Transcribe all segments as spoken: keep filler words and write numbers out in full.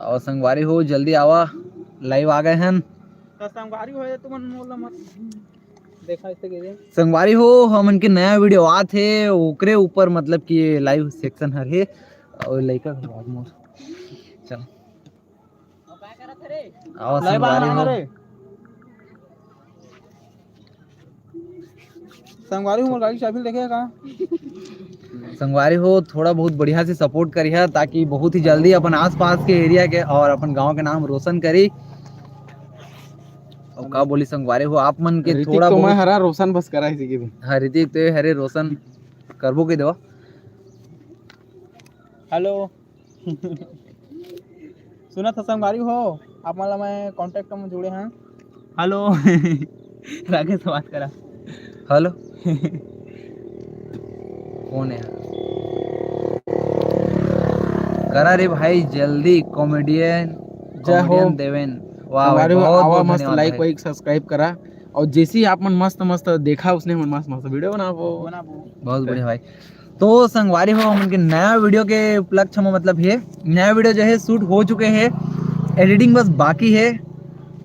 और संगवारी हो, जल्दी आवा, live आ गए हन। त संगवारी हो, तुमन मोला मत देखा इसे गिरे। संगवारी हो, हमन के नया video आत हे, ओकरे ऊपर मतलब कि live section हर हे। और लइका घर भाग मोर। चल। आवा live संगवारी आना हो। रे। संगवारी हो, मोर गाड़ी के चाबी ल देखे का? संगवारी हो, थोड़ा बहुत बढ़िया से support करिहा, ताकि बहुत ही जल्दी अपन आसपास के area के और अपन गांव के नाम रोशन करी। और का बोली संगवारी हो, आप मन के ऋतिक थोड़ा तो मैं बहुत हरा, रोशन बस करा इसी की भी। हाँ, ऋतिक तो ये हरे, रोशन करबो के देवा। Hello। सुनत ह संगवारी हो, आप मन ला मैं contact में जुड़े हैं। Hello। राकेश से बात करा। Hello। कौन है? करा रे भाई जल्दी, comedian, जय हो। Comedian देवेन। वाह भाई, संगवारी हो, बहुत आवा बहुत मस्त धन्यवाद like भाई। वाइक subscribe करा। और जैसे ही आप मन मस्त मस्त देखा उसने मन मस्त मस्त video बनाबो। बनाबो। बहुत बढ़िया भाई। तो संगवारी हो, हमन के नया video के उपलक्ष्य में मतलब हे, नया video जो है shoot हो चुके हे, editing बस बाकी हे।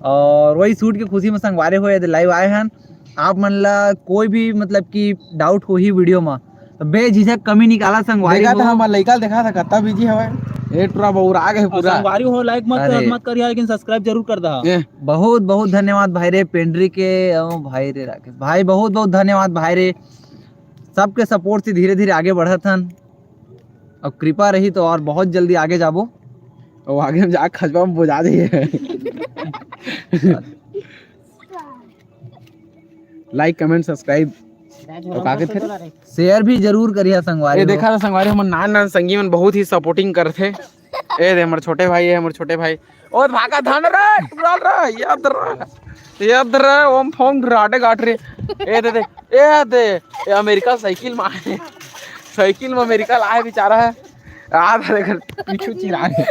और वही shoot के खुशी में संगवारी हो यदि live आए हन, आप मन ला कोई भी मतलब कि doubt होही video में, तो बेझिझक कमी निकाला संगवारी देखा हो। था हमर लइका ल देखा था कत्ता busy हवय। ए टुरा बउर आ गए और पूरा। संगवारी हो, like मत अरे। मत करिहा, लेकिन subscribe जरूर कर दहा। ए। बहुत बहुत धन्यवाद भाई रे पेंड्री के, ओ भाई रे राकेश भाई, बहुत बहुत धन्यवाद भाई रे। सबके support से धीरे धीरे आगे बढ़त हन। अब कृपा रही तो और बहुत जल्दी आगे जाबो। और आगे हम जा खजवा में बुझा जाइए। Like, comment, subscribe। और का कहते हैं? Share भी जरूर करिहा संगवारी ये हो। देखा था संगवारी, हमर नान नान संगी मन बहुत ही supporting करथे। ए दे, हमर छोटे भाई है, हमर छोटे भाई। ओ भागा धन रे, टुराल रे, याद रे, याद रे, ओम फोम ढुराटे गाट रे। ए दे दे, ए दे, ए अमेरिका साइकिल में आए, साइकिल में अमेरिका लाए बेचारा है। आ दे घर पीछू चिरा है।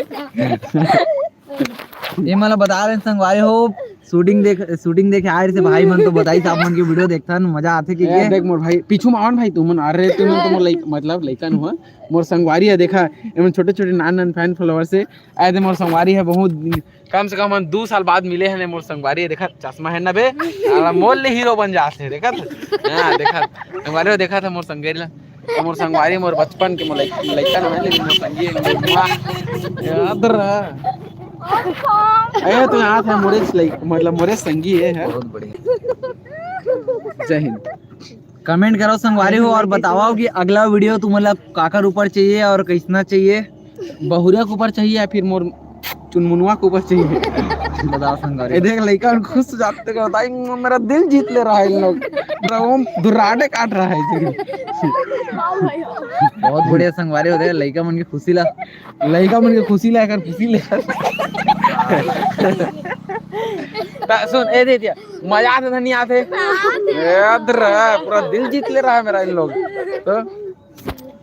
ये मला बता रहे संगवारी हो, shooting देख, shooting देखे आए रहिसे भाई मन, तो बताइस आप मन के video देखथन, मजा आथे कि ए, ये? देख मोर भाई, पीछू में आवन भाई, तुमन, अरे तुमन तो मोर लइक-, मतलब लइका नु ह, मोर संगवारी है, देखा, एमन छोटे-छोटे नान-नान fan followers हे, ए दे मोर संगवारी है, बहुत दिन, कम से कम हम दू साल बाद मिले हन, मोर संगवारी है, देखा, चश्मा है ना बे, साला मोल ले हीरो बन जात हे, देखा, हाँ, देखा, संगवारी हो, देखा था मोर संगेरी ला। तो मोर संगवारी, मोर बचपन के मोर लइक-, लइका ना है, लेकिन मोर संगी है, मोर माँ। याद रहा। ए, तो यहाँ था मोरे लइक-, मतलब मोरे संगी ये है। बहुत बढ़िया। जय हिंद। Comment करो संगवारी हो और बताओ कि अगला video तुमला काकर ऊपर चाहिए और कैसना चाहिए। बहुरिया के ऊपर चाहिए या फिर मोर चुनमुनवा के ऊपर चाहिए? बताओ संगवारी। ए देख, लइका मन खुश हो जाते, कहता है, "मेरा दिल जीत ले रहा है इन लोग।" ड्रोन दुर्राटे काट रहा है इसे। बहुत बढ़िया संगवारी होते हैं, लइका मन की खुशी ला, लइका मन की खुशी ला, एकर खुशी ले। ता सुन, ए दे दिया, मजा आते था, नहीं आते? ए, अदरा, पूरा दिल जीत ले रहा है मेरा इन लोग। तो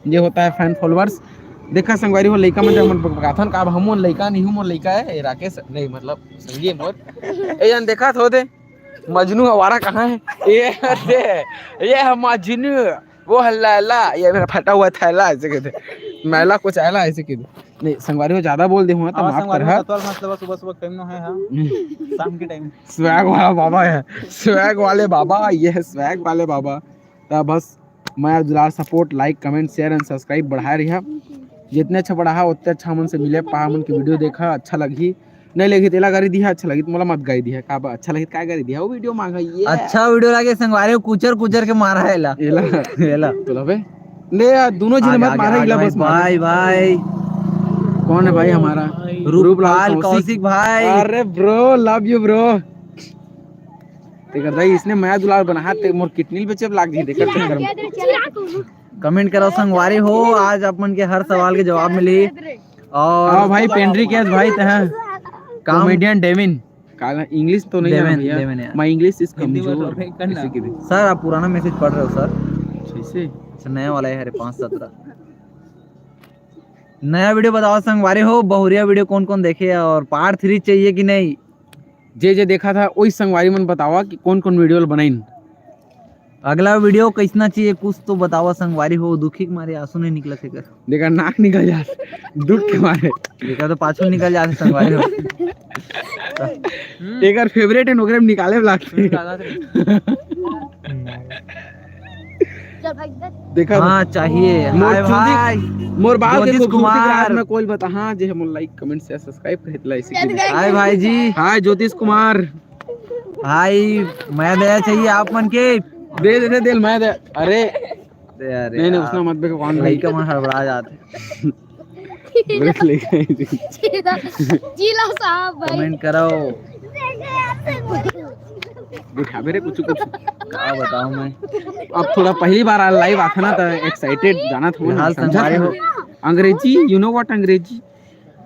ये होता है fan followers। देखा संगवारी हो, लइका मन जब मन बकाथन का, अब हमन लइका नहीं हूँ, मोर लइका है, ए राकेश नहीं, मतलब संगी है मोर। ए जान देखा थो दे, मजनू आवारा कहाँ है? ये दे, ये है मजनू, वो है लैला, ये मेरा फटा हुआ थैला, ऐसे कहते। मैला कुछ आयला, ऐसे कहते। नहीं, संगवारी हो ज्यादा बोल दे हुआ तो हाँ, माफ संगवारी कर, हो, हाँ। तत्वाल मत लेवा, सुबह सुबह टाइम नो है, हाँ। हम्म। शाम के टाइम। Swag वाला बाबा है, swag वाले बाबा, ये है swag वाले बाबा। तो बस मया दुलार, support, like, comment, share and subscribe बढ़ाए रहिहा। जितने अच्छा बढ़ाहा, उतने अच्छा हमन से मिले पहा, हमन के video देखा, अच्छा लगही। नहीं लगी तेला गारी दिहा, अच्छा लगी तो मोला मत गारी दिहा। का बा, अच्छा लगी तो का गारी दिहा? वो video मांगा ये। अच्छा video लागे संगवारी हो, कुचर कुचर के मारा है एला। एला। एला। तो लबे। ले यार, दोनों जने आगे, मत आगे, मारा, आगे, इला आगे, बस मारा। Bye, bye। कौन है भाई हमारा? रूपलाल रूपलाल कौशिक। कौशिक भाई। अरे bro, love you bro। तेकर दाई इसने मया दुलार बना हाथ ते मोर किडनी बेचे लाग दी, देकर चक्कर में। Comment करो संगवारी हो, आज आप मन के हर सवाल के जवाब मिली। और हाँ भाई, पेंड्री के आज भाई ते हैं। काम comedian डेविन। काला English तो नहीं देवेन, आना भैया। देवेन यार। My English is हिंदी में कमजोर। तो नहीं करना। इसी के लिए। सर, आप पुराना message पढ़ रहे हो सर। कैसे? अच्छा, नया वाला है, अरे, पाँच सत्रह। नया video बताओ संगवारी हो, बहुरिया video कौन कौन देखे और part three चाहिए कि नहीं? जे जे देखा था, वही संगवारी मन बतावा कि कौन कौन video बनाइन। अगला वीडियो कैसना चाहिए, कुछ तो बतावा संगवारी हो। दुखी के मारे आंसू नहीं निकलत हे कर। देखा, नाक निकल जात दुख के मारे। देखा तो पाछू निकल जात हे संगवारी हो। एकर फेवरेट है, ओकरे में निकाले में लागथे। देखा हाँ, चाहिए। मोर हाय चुंदी, भाई। मोर बाल के ज्योतिष खूबसूरती के कुमार। राज में कोई बता, हाँ, जे more like, comment, share, subscribe करे ला इसी के लिए। हाय भाई जी। हाय ज्योतिष कुमार। भाई, मैं दया चाहिए आप मन के। दे दे दे, दिल मैं दे। अरे दे, अरे नहीं, नहीं, यार। उसने मत बे, कौन भाई? लइका मन हड़बड़ा जात हे। ब्रेक ले गए। जिला, जिला साहब भाई। कमेंट करो। उठाबे रे कुछ कुछ। का बताऊं मैं? अब थोड़ा पहली बार लाइव आथे ना, तो एक्साइटेड जाना था, फिलहाल समझा संगवारी था। हो। अंग्रेजी, you know what, अंग्रेजी?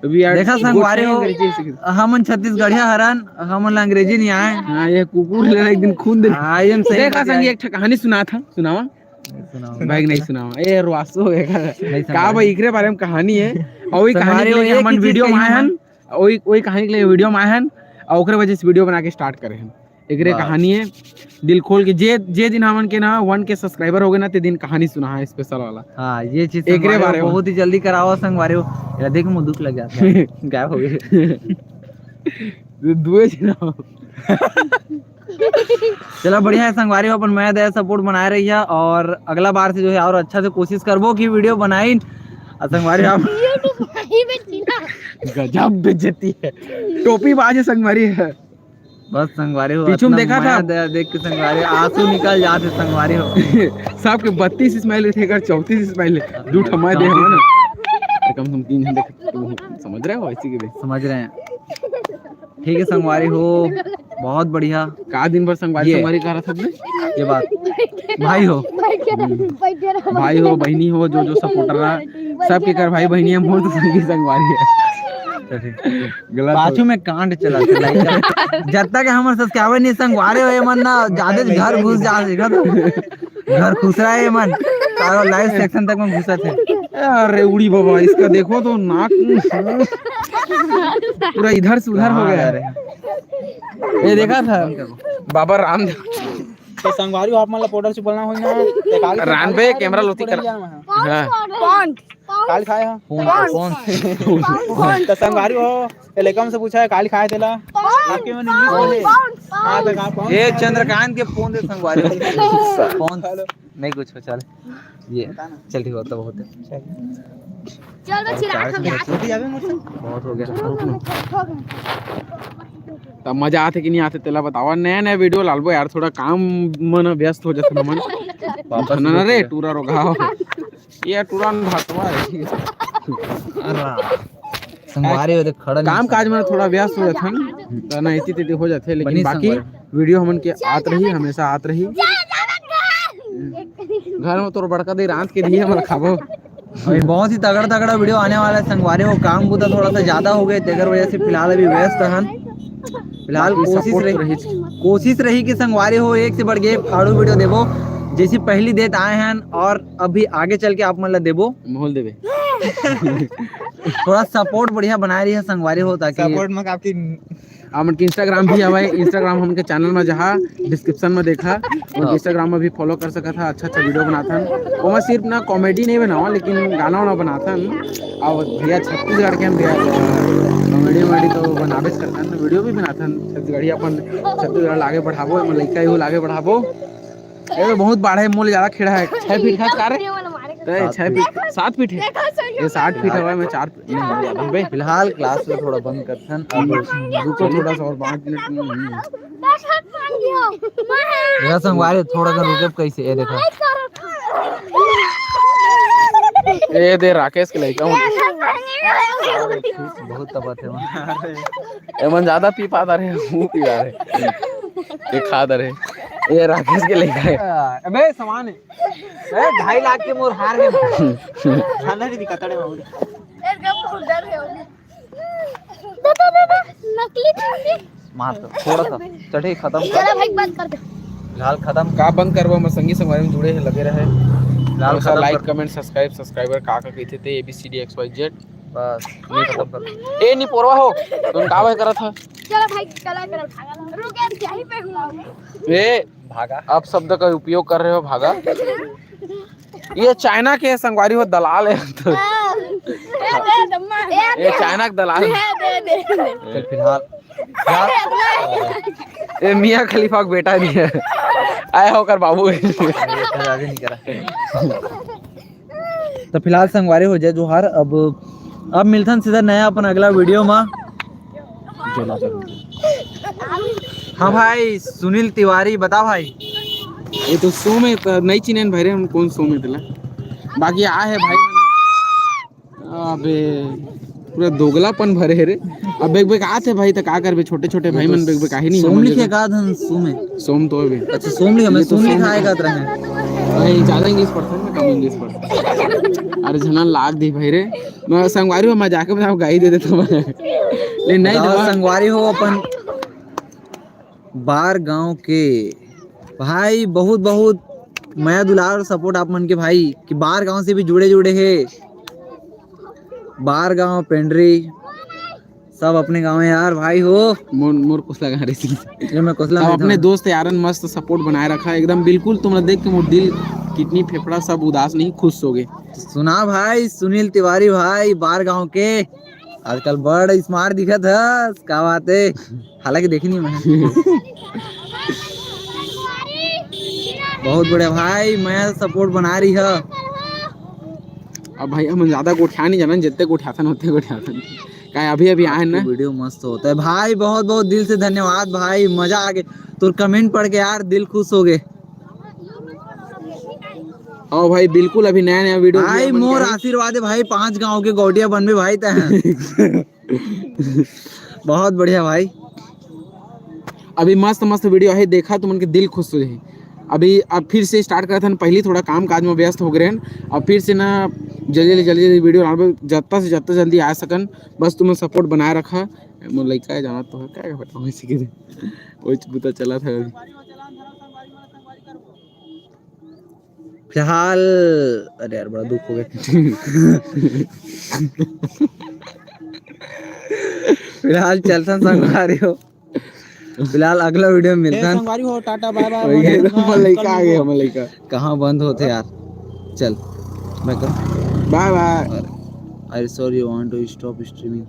We are देखा संगवारी हो, अंग्रेजी सीख। हमन छत्तीसगढ़िया हरन, हमन ला अंग्रेजी नहीं आए। हाँ, ये कुकुर ले एक दिन खून दे। हाँ, ये हम सही देखा बात संग, है। एक ठा कहानी सुना था, सुनावा। नहीं सुनावा। भाई नहीं सुनावा। ए, रुआसो हो गया। नहीं सुनावा। का भाई, इकरे बारे में कहानी है। और वही कहानी संगवारी के हो, लिए एक हमन ही चीज वीडियो में कही आए हन। हमन। वही, वही कहानी के लिए वीडियो में आए हन। और ओकरे वजह से वीडियो बना के स्टार्ट करे हन। एकरे वाह। कहानी है, दिल खोल के। जे, जे दिन हमन के ना वन के सब्सक्राइबर हो गए ना, ते दिन कहानी सुना है स्पेशल वाला। हाँ, ये चीज एकरे संगवारी हो बारे में। बहुत ही जल्दी करावा संगवारी हो। या देख, मुंह दुख लग जाता है। गायब हो गए। दुए जना। चला, बढ़िया है संगवारी हो, अपन मया दया सपोर्ट बनाए रहिया और अगला बार से जो है और अच्छा से कोशिश करबो कि वीडियो बनाइन। और संगवारी हो आप YouTube भाई में जीना। गजब बेइज्जती है। टोपी बाज है संगवारी है। बस संगवारी हो, पीछू में अतना देखा था? मया दया देख के संगवारी आंसू निकल जाते संगवारी हो। सबके बत्तीस स्माइल रहिथे, एकर चौंतीस स्माइल है। दू ठो मैं दे हवं ना। अरे कम से कम तीन झन देख, समझ रहे हो ऐसी के भी? समझ रहे हैं। ठीक है संगवारी हो, बहुत बढ़िया। का दिन भर संगवारी, ये। संगवारी कहा था तुमने? ये बात। भाई हो। भाई हो, बहिनी हो, जो, जो सपोर्टर रहा, सबके कर भाई बहिनी है, मोर तो संगी संगवारी है। गलत हो पाछू में कांड चला थे, like, जब तक हमर सब्सक्राइबर नहीं संगवारी हो, ये मन ना, ज्यादा घर घुस जा, देखा तो? घर खुसरा है मन, तारो लाइव सेक्शन तक में घुसत है। अरे उड़ी बाबा, इसका देखो तो नाक पूरा इधर से उधर हो गया है। ये देखा था बाबा रामदेव। तो संगवारी हो, आप मन ला पाउडर चुपलना होई ना, तो काली रान बे, कैमरा लोती कर। हाँ। काली खाए हो? कौन, कौन? तो संगवारी हो, ये लइका मन से पूछा है, काली खाए तेला? आपके मन इंग्लिश बोले? हाँ, तो कहा, कौन? ये चंद्रकांत के फोन दे संगवारी। कौन? नहीं कुछ हो, चल। ये, चल ठीक हो, तो बहुत है। चल बे, चिराग हम जाते हैं। बहुत हो गया। तब मजा आथे कि नहीं आथे, तेला बतावा। नया, नया वीडियो लालबो यार, थोड़ा काम मन व्यस्त हो जाथे मन। वापस ना, ना रे, टूरा रोगाओ। ये टूरा न भातवा है। अरे, संगवारी हो, देख, खड़ा काम काज में थोड़ा व्यस्त हो जाथन, त ना इति तिति हो जाथे, लेकिन बनी बाकी संगवारी। वीडियो हमन के आत रही, हमेशा आत रही। घर में तोर बड़का दे रांध के दिए, हमन खाबो। अभी बहुत ही तगड़ा तगड़ा वीडियो आने वाला है संगवारी हो। काम बुता थोड़ा सा ज्यादा हो गए, तेकर वजह से फिलहाल अभी व्यस्त हन। फिलहाल बाकी कोशिश support रही, रही। कोशिश रही कि संगवारी हो, एक से बढ़ के फाड़ू वीडियो देबो, जैसी पहली देत आए हैं और अभी आगे चल के आप मन ला देबो। माहौल देबे। थोड़ा सपोर्ट बढ़िया बनाए रही है संगवारी हो, ताकि सपोर्ट में आपकी हमन के Instagram भी हवय, Instagram हमन के चैनल में जहाँ डिस्क्रिप्शन में देखा, हमन के हाँ। Instagram में भी फॉलो कर सकत हा। अच्छा अच्छा वीडियो बनाथन, ओमा सिर्फ ना कॉमेडी नहीं बनावा, लेकिन गाना वाना बनाथन। अब भैया छत्तीसगढ़ के हम भैया कॉमेडी वॉमेडी तो बनाबेच करथन, वीडियो भी बनाथन छत्तीसगढ़ी, अपन छत्तीसगढ़ ला आगे बढ़ाबो, अपन लइका इहू ला आगे बढ़ाबो। ये तो बहुत बड़ा है, मोले ज्यादा खेड़ा है, छह फीट का कार है। ये वाला मारे। तो ये छह फीट, सात फीट है। देखो, सही ये सात फीट हवा में चार फीट नहीं ज्यादा बे। फिलहाल क्लास में थोड़ा बंद करथन, अब रुको थोड़ा सा और पाँच मिनट में। देखो, संगवारी थोड़ा सा रुकब कैसे, ये देखो। ए दे राकेश के लइका हूँ। बहुत तपत है वहाँ। एमन ज्यादा पी पाता रहे, वो पी रहे। ये खा दे रहे। ये राकेश के लइका है। अबे सामान है। ए, ढाई लाख के मोर हार है। खाना नहीं दिखाता रे बाबू। एकदम खुदर है वो। दादा, दादा, नकली चुंदी। मार दो, थोड़ा सा। चढ़े खत्म कर। चलो भाई, बंद कर दे। फिलहाल खत्म। का बंद करबो, हमर संगी संगवारी में जुड़े हैं, लगे रहे। फिलहाल थोड़ा सा खत्म like, कर। Comment, subscribe, subscriber का का कहिथे ते A B C D X Y Z। बस, ये खत्म कर। ए, नी पोरवा हो। तुम का भाई करत ह? चलो भाई, चला करो। रुक यार, यहीं पे हूँ। ए, भागा। अपशब्द का उपयोग कर रहे हो, भागा। ये चाइना के संगवारी हो, दलाल है तो। ये चाइना के दलाल। चल फिलहाल। ये मियाँ खलीफा के बेटा नहीं है, आया होकर बाबू है। आगे नहीं करा। तो फिलहाल संगवारी हो, जय जोहार। अब अब मिलथन सीधा नया अपन अगला वीडियो मा। हाँ भाई सुनील तिवारी, बता भाई। ये तो सो में त-, नहीं चिन्हेन भाई रे, हम कौन सो में तेला। बाकी आ है भाई। अबे पूरा दोगलापन भरे है रे। अब बेग बेग आते भाई, तो का करबे, छोटे छोटे भाई मन बेग बेग काहे नहीं सोम समझ लिखे रहे। का धन सो में। सोम तो अबे। अच्छा सोम लिखे, मैं ये तो सोम सोम लिखा है का तरह है। नहीं, ज्यादा इंग्लिश पढ़ता है ना, कम इंग्लिश पढ़ता। अरे झना लाग दी भाई रे। मैं संगवारी हो, मैं जाके बताऊँ, गाई दे देता मैं। ले नहीं बताओ, दवा। संगवारी हो अपन बार गांव के भाई, बहुत बहुत मया दुलार और सपोर्ट आप मन के भाई, कि बार गांव से भी जुड़े जुड़े है। बार गांव, पेंडरी, सब अपने गांव है यार भाई हो। मोर, मोर कोसला गांव रे। ये मैं कोसला अब में अपने था। दोस्त यारन मस्त सपोर्ट बनाए रखा एकदम, बिल्कुल तुम लोग देख के मोर दिल, किडनी, फेफड़ा सब उदास नहीं, खुश हो गए। सुना भाई सुनील तिवारी भाई, बार गांव के, आजकल बड़ स्मार्ट दिखत हस, का बात है? हालांकि देखी नहीं मैं। बहुत बढ़िया भाई, मैं सपोर्ट बना रही है। अब भाई हम ज्यादा गोठिया नहीं जाना, जितने गोठियाथन होते गोठियाथन। काहे अभी अभी आए ना। वीडियो मस्त होता है भाई, बहुत बहुत दिल से धन्यवाद भाई, मजा आ गया। तोर कमेंट पढ़ के यार दिल खुश हो गए। हाँ भाई बिल्कुल, अभी नया नया वीडियो भाई। मोर आशीर्वाद है भाई, पांच गांव के गौटिया बनबे भाई तैं। बहुत बढ़िया भाई। अभी मस्त मस्त वीडियो है, देखा तुमन के दिल खुश हो जाही। अभी अब फिर से स्टार्ट करत हन, पहली थोड़ा काम काज में व्यस्त हो गए रहन, अब फिर से ना जल्दी जल्दी जल्दी जल्दी वीडियो लाबे, जत्ता से जत्ता जल्दी आ सकन, बस तुमन सपोर्ट बनाए रखा। मोर लइका है, जाना तो है, क्या बताऊँ इसी के, वही बुता चला था अभी। फिलहाल, अरे यार, बड़ा दुख हो गया। फिलहाल चलथन संगवारी हो, फिलहाल अगला वीडियो में मिलथन। संगवारी हो, टाटा, बाय बाय। हमर लइका आ गए, हमर लइका। कहाँ बंद होते यार? चल, मैं कर। बाय बाय। अरे sorry, want to stop streaming।